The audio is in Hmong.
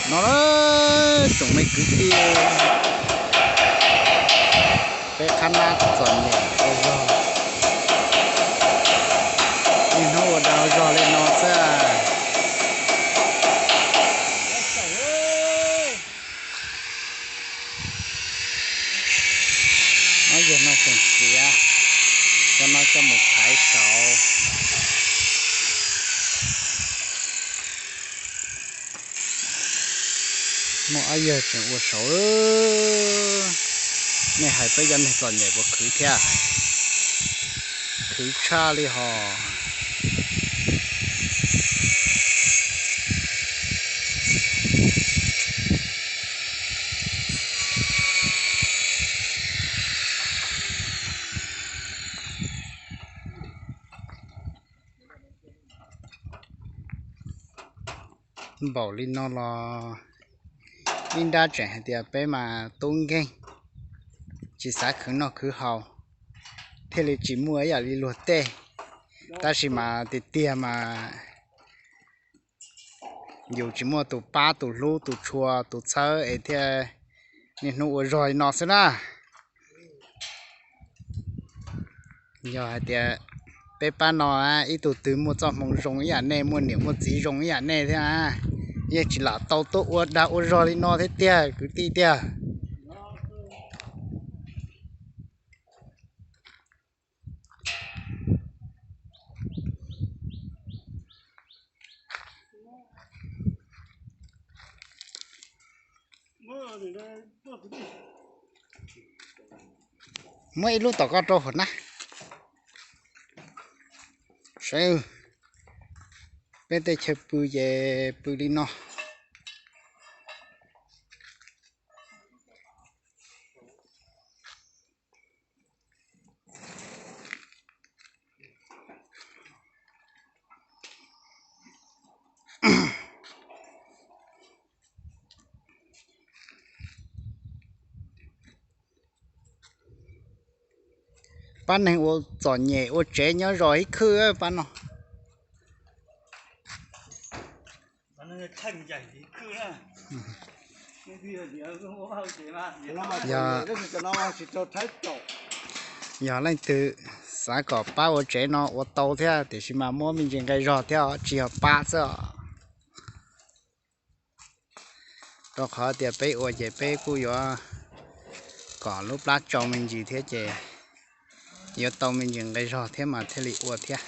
No na, tsoom me kwv tij, peb qhab nab txom nyem ua zog, niaj hnub ua dag ua zog li no xwb. Nyob yog no tseem txiav, cov no coj mus thaiv saud. Muaj ob yawg tseem ua saud. Nej hais peb cov neeg txom nyem puas khwv thiab? Khwv tshaj li hos. Npaum li no los ib nrab tseem hais tias peb mas tub nkeeg, tsis xav khwv noj khwv haus, thiaj li tsis muaj ib yam li luag tej. Tab sis mas tiag tiag mas yus tsis muaj tus pab tus hlub tus tshua tus txhawb es thiaj niaj hnub ua zog li no xwb na. Yog hais tias peb pab no ib tug twg muaj txoj hmoo zoo ib yam nej, muaj niam muaj txiv zoo ib yam nej thiab, yeej tsis lam tau tuaj ua dag ua zog li no thiab tiag kwv tij tiag. Muab ib lub tom koj rau hauv na. Saib, peb tej chaw pw ces pw li no. Pab neeg ua txom nyem ua tsev nyob zos ib khwb pab no. Yog leej twg xav kom pab ua tsev no ua tau thiab, tiam sis mas muab me ntsis nqi zog thiab, tsis yog pab xwb os. Rau qhov tias peb ua ces peb kuj yuav kom lub plab tsau me ntsis thiab ces yuav tau me ntsis nqi zog thiab mas thiaj li ua thiab.